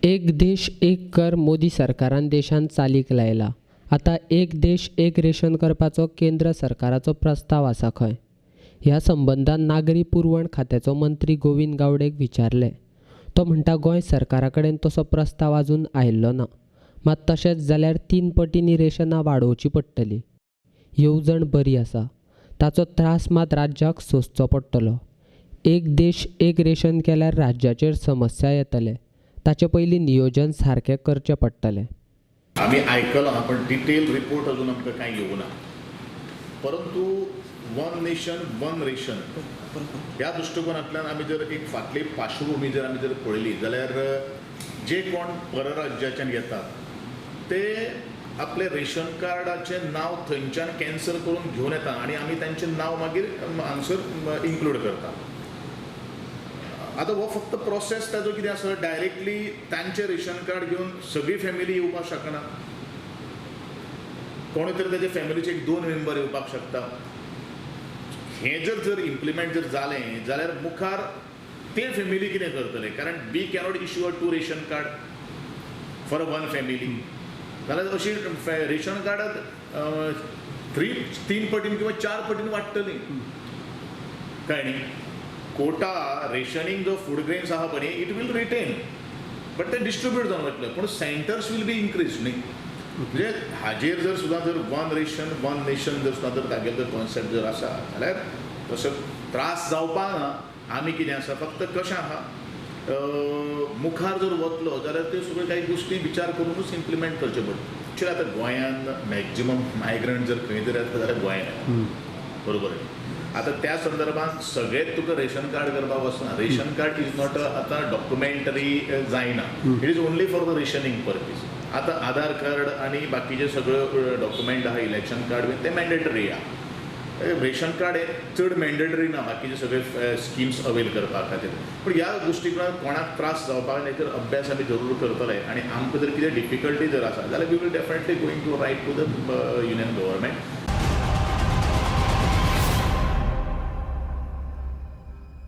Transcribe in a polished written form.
एक देश एक कर मोदी सरकारान देशांत चालीक लायला. आतां एक देश एक रेशन करपाचो केंद्र सरकाराचो प्रस्ताव आसा खंय. ह्या संबंदान नागरी पुरवण खात्याचो मंत्री गोविंद गावडेक विचारलें. तो म्हणटा, गोंय सरकारा कडेन तसो प्रस्ताव अजून आयिल्लो ना. मात तशेंच जाल्यार 3 पटींनी रेशनां वाडोवचीं पडटलीं. येवजण बरी आसा, ताचो त्रास मात राज्याक सोंसचो पडटलो. एक देश एक रेशन केल्यार राज्याचेर समस्या येतले, ताचे पयलीं नियोजन सारकें करचें पडटलें. आमी आयकलां, पण डिटेल रिपोर्ट अजून आमकां कांय येवना. परंतु वन नेशन वन रेशन ह्या दृश्टिकोनांतल्यान आमी जर एक फाटली पार्श्वभूमी जर आमी जर पळयली जाल्यार जे कोण परराज्याच्यान येतात ते आपले रेशन कार्डाचें नांव थंयच्यान कॅन्सल करून घेवन येता आनी आमी तांचें नांव मागीर हांगसर इन्क्लूड करता. आतां हो फक्त प्रोसेस ताजो कितें आसा, डायरेक्टली तांचें रेशन कार्ड घेवन सगळी फॅमिली येवपाक शकना. कोणूय तरी ताच्या फॅमिलीचे एक 2 मेंबर येवपाक शकता. हें जर जर इम्प्लिमेंट जर जालें जाल्यार मुखार ते फॅमिली कितें करतले, कारण we cannot issue a 2 ration card for a one family. जाल्यार अशी रेशन कार्डां 3 पटीन किंवा 4 पटीन वाडटलीं. कळ्ळें न्ही? कोटा रेशनिंग जो फूड ग्रेन्स आहा पळय, it will retain, but ते डिस्ट्रिब्यूट जावन वतले, पूण सेंटर्स will be increase न्ही. म्हणजे हाजेर जर सुद्दां जर वन रेशन वन नेशन जर सुद्दां जर तागेलो जर कॉन्सेप्ट जर आसा जाल्यार तसो त्रास जावपाक ना. आमी कितें आसा, फक्त कशें आहा, मुखार जर वतलो जाल्यार त्यो सगळ्यो काही गोश्टी विचार करुनूच इम्प्लिमेंट करच्यो पडटा. एक्चुअली आतां गोंयान मॅक्झिमम मायग्रंट जर खंय तरी आसता जाल्यार गोंयान, बरोबर. आतां त्या संदर्भात सगळेच तुका रेशन कार्ड करपाक वचना. रेशन कार्ड is not आतां डॉक्युमेंटरी जायना, it is only for the rationing purpose. आतां आधार कार्ड आनी बाकीचे सगळे डॉक्युमेंट आहा, इलेक्शन कार्ड बीन, ते मॅन्डेटरी आहा. रेशन कार्ड हें चड मॅन्डेटरी ना बाकीचे सगळे स्किम्स अवेल करपा खातीर. पूण ह्या दृश्टिकोनान कोणाक त्रास जावपाक न्हय तर अभ्यास आमी जरूर करतले आनी आमकां जर कितें डिफिकल्टी जर आसा जाल्यार we will definitely going to write to the union government.